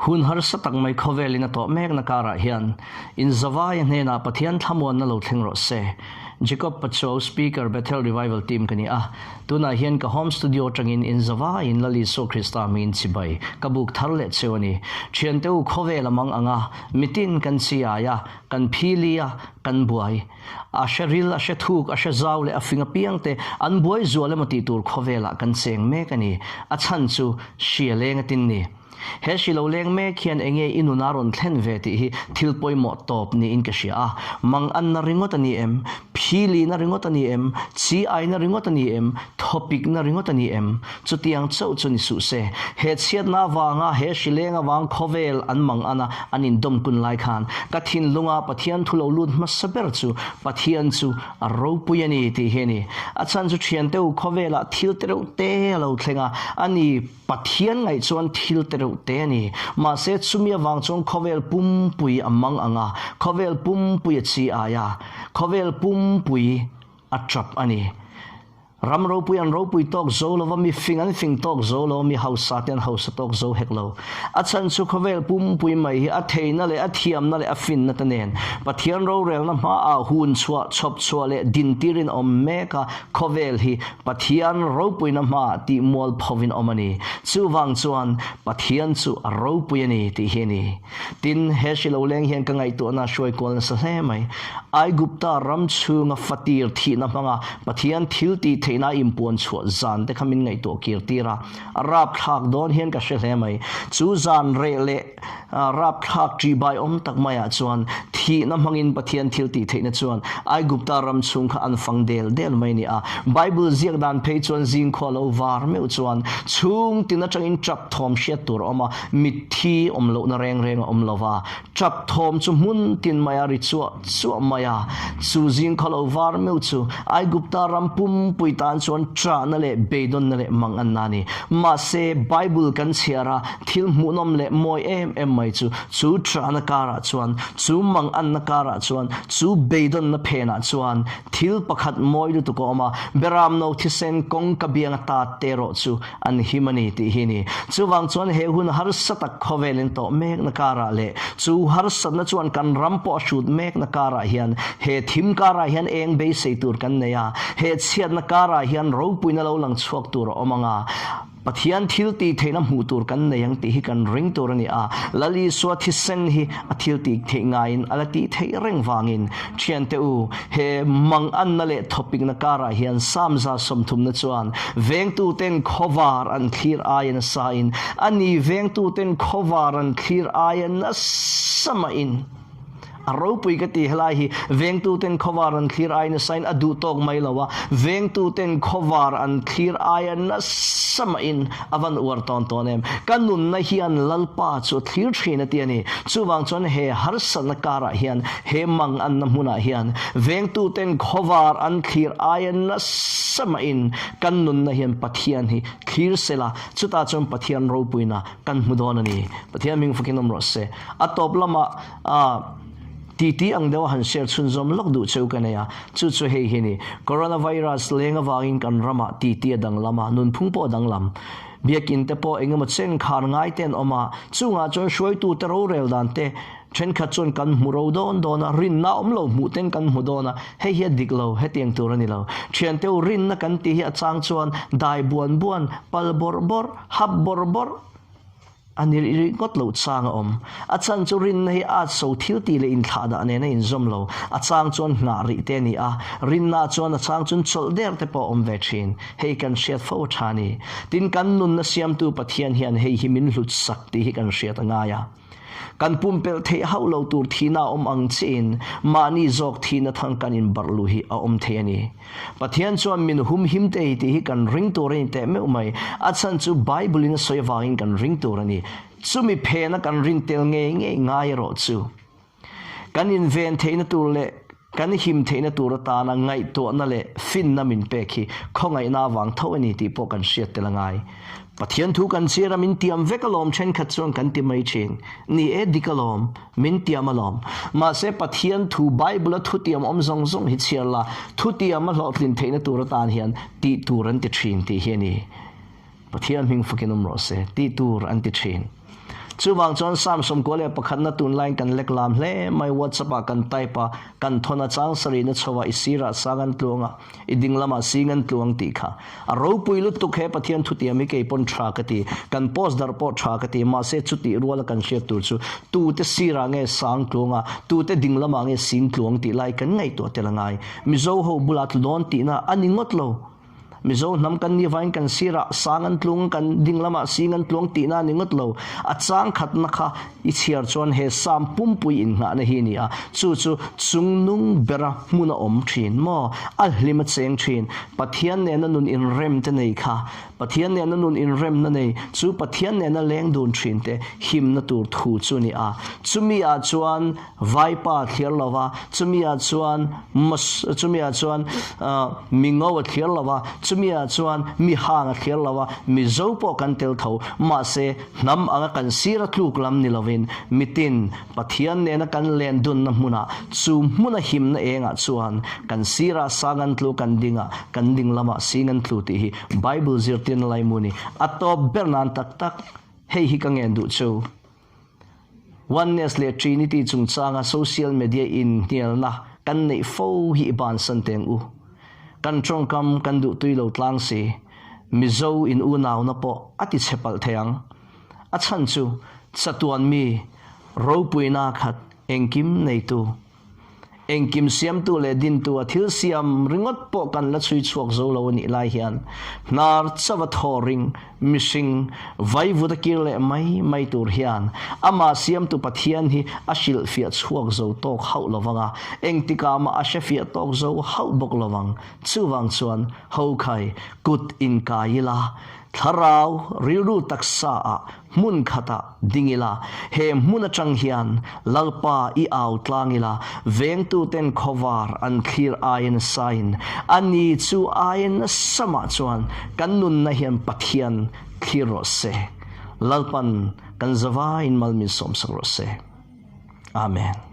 Hun harsa tak mai khawvelin a tawh mekna karah hian in zavaia hnenah Pathian thlamuanna lo thleng rawh se. Jacob Pachuau Speaker Bethel Revival Team ka ni a, tunah hian ka home studio atangin in zavaiin Lal Isua Krista hmingin chibai ka buk thar leh cheu a ni. Thiante u khawvel a mang ang a, mitin kan chiai a, kan phili a, kan buai. A hre ril, a hre thuk, a hre zau leh a fing apiangte an buai zual emaw tih tur khawvelah kan cheng mek a ni. A chhan chu hria leng a tin ni. He hri lo leng mek hian enge i nuna rawn thlen ve tih hi thil pawimawh tawp niin ka hria a. Mang anna ringawt a ni em? Philihna ringawt a ni em? Chi aina ringawt a ni em? Thawpikna ringawt a ni em? Chutiang chauh chu ni suh se. He chhiatna avanga he hri leng avang khawvel an mang ana an indawm kun lai khan ka thinlunga Pathian thu lo lut hmasa ber chu Pathian chu a ropui a ni tih hi a ni. A chhan chu thiante u khawvelah thil tereuh te a lo thleng a, a ni. Pathian ngaih chuan thil te reuh te a ni. Mahse, chumi avang chuan khawvel pumpui a mang ang a, khawvel pumpui a chi ai a, khawvel pumpui a tap a ni. Ram ropui an ropui tawk zo lo va, mi fing an fing tawk zo lo, mi hausa te an hausa tawk zo hek lo. A chhan chu khawvel pumpui mai hi a theihna leh a thiamna leh a finna te nen Pathian rorelna hmaah hun chhuah, chhawp chhuah leh dintirin awm mek a, Khawvel hi Pathian ropuina hmaah tih mual phovin awm a ni. Chuvang chuan Pathian chu a ropui a ni tih hi a ni. Tin, he hri lo leng hian ka ngaihtuahna a hruai kual nasa hle mai. Aigupta ram chhunga fatir thihna hmanga Pathian thil tih theihna a inpuan chhuah zan te kha min ngaihtuah kir tir a. A rapthlak dawn hian ka hre hle mai. Chu zan reh leh Rapthlak ṭihbai awm tak maiah chuan thihna hmangin Pathian thil tih theihna chuan Aigupta ram chhung kha an fang del del mai a ni a. Bible ziak dan phei chuan zingkhua lo var meuh chuan chhung tin atangin ṭap thawm hriat tur a awm a, mitthi awm lohna reng reng a awm lo va. Ṭap thawm chu hmun tin maia ri chuah chuah mai a. Chu zingkhua lo var meuh chu Aigupta ram pumpui tan chuan ṭahna leh beidawnna leh manganna a ni. Mahse, Bible kan chhiar a, Thil hmuhnawm leh mawi em em mai chu, chu ṭahna karah chuan, chu manganna karah chuan, chu beidawnna phenah chuan thil pakhat mawi lutuk a awm a, Beramno thisen kawngka bianga ta te erawh chu an him a ni tih hi a ni. Chuvang chuan he hun harsa tak khawvelin tawh mekna karah leh chu harsatna chuan kan ram pawh a hrut mekna karah hian he thim karah hian eng beisei tur kan nei a, he chhiatna karah hian ropuina lo lang chhuak tur a awm ang a, Pathian thil tih theihna hmuh tur kan nei ang tih hi kan ring tur a ni a, Lal Isua thisen hi a thil tih theih ngaiin a la tih theih reng vangin thiante u, he manganna leh thawpikna karah hian Samza sawmthumna chuan vengtuten khawvar an thlir aia nasa in, a ni vengtuten khawvar an thlir aia nasa mahin, A ropui ka ti helai hi vengtuten khawvar an thlir ai nasain a duh tawk mai lo a, vengtuten khawvar an thlir aia nasa mahin a van uar tawn tawn em. Ka nunna hian Lalpa chu a thlir thin a ti a ni. Chuvang chuan he harsatna karah hian, he manganna hmunah hian vengtuten khawvar an thlir aia nasa mahin kan nunna hian Pathian hi thlir sela, chutah chuan Pathian ropuina kan hmu dawn a ni. Pathian hming fakin awm rawh se. A tawp lamah a titi ang deuha han share chhunzawm lawk duh cheu ka nei a, chu chu hei hi a ni. Coronavirus leng avangin kan ramah titi a danglam a, nunphung pawh a danglam. Biakin te pawh engemaw chen khar ngai te an awm a, chungah chuan hruaitute rorel dan te thenkhat chuan kan hmu ro dawn dawn a, rinna awm lo hmuh ten kan hmu dawn a, hei hi a dik lo, hetiang tur a ni lo. Thiante u rinna kan tih hi a chang chuan dai buan buan, pal bawrh bawrh, hap bawrh bawrh, A ni rih ngawt loh chang a awm. A chhan chu rinna hi at so thil tih leh inthlahdah nen a inzawm lo. A chang chuan nghah rih te a ni a, rinna chuan a chang chuan chawlh der te pawh a awm ve thin. Hei kan hriat fo a tha a ni. Tin, kan nunna siamtu Pathian hian hei hi min hlut sak tih hi kan hriat a ngai a. Kan pumpelh theih hauh lo tur thihna a awm ang chiahin mahni zawk thihna thang kan inbarh luh hi a awm thei a ni. Pathian chuan min hum him te tih hi kan ring tur a ni teh meuh mai. A chhan chu Bible in a sawi avangin kan ring tur a ni. Chumi phena kan rin tel ngei ngei ngai erawh chu kan inven theihna tur leh kan him theihna tur atana ngaihtuahna leh finna min pek hi khawngaihna avang tho a ni tih pawh kan hriat tel a ngai. Pathian thu kan chhiar a, min tiam vek alawm thenkhat chuan kan ti mai thin. Ni e, dik alawm, min tiam alawm. Mahse Pathian thu Bible-a thutiam awm zawng zawng hi chhiar la, thutiam a hlawhtlin theihna tur atan hian tih tur an ti thin tih hi a ni. Pathian hming fakin awm rawh se, tih tur an ti thin. Chuvang chuan Psalm 91 na tunlaiin kan lek lam hle mai, WhatsApp ah kan type a, kan thawn a chang sarihna chho ah i sirah sang an tluang a, i ding lamah sing an tluang tih kha. A ropui lutuk he Pathian thutiam hi kei pawn tha ka ti, kan post darh pawh tha ka ti, mahse chutih ruala kan hriat tur chu tute sirah nge sang tluang a, tute ding lamah nge sing tluang tih lai kan ngaihtuah tel a ngai. Mizo ho bulah tlu dawn tihna a ni ngawt lo. Mizo hnam kan nih avangin kan sirah sang an tlung, kan ding lamah sing an tluang tihna a ni ngawt lo. A chang khatna kha i chhiar chuan he Sam pumpui innghahna hi a ni a, chu chu chungnung bera hmun a awm thin maw? A hlim a cheng thin. Pathian nena nun inrem te nei kha, Pathian nena nun inremna nei, chu Pathian nena leng dun thin te himna tur thu chu a ni a. Chumi ah chuan Vaipa a thliar lo va, chumi ah chuan Mus, chumi ah chuan Mingo a thliar lo va, chumi ah chuan Mihang a thliar lo va, Mizo pawh kan tel tho. Mahse, hnam anga kan sir a tluk lam ni lovin, mitin Pathian nena kan len dunna hmunah, chu hmuna himna engah chuan kan sirah sang an tlu, kan dingah, kan ding lamah sing an tlu tih hi Bible zirtirna laimu ni. A tawp ber nan tak tak hei hi ka ngen duh chu. Oneness leh Trinity chungchanga social media in hnialna kan neih fo hi i bansan teng u. Kan tawngkam kan duhtui lo tlang si, Mizo in unauna pawh a ti chhe palh thei ang. A chhan chu chatuan mi ropuina khat engkim neitu. Engkim siamtu leh dintu a thil siam ringawt pawh kan la chhui chhuak zo lo a nih lai hian hnar chauh a thaw ring mihring vaivut a kir leh mai mai tur hian amah siamtu Pathian hi a hrilhfiah chhuak zo tawk hauh lo vang a, engtikah mah a hrefiah tawk zo hauh bawk lo vang. Chuvang chuan Hokhai kut inkai ila, thlarau rilru taksa ah Hmun khatah ding ila, he hmun atang hian Lalpa i au tlang ila, vengtuten khawvar an thlir aia nasain, a ni chu aia nasa mah chuan kan nunna hian Pathian thlir rawh se. Lalpan kan zavaiin mal min sawmsak rawh se. Amen.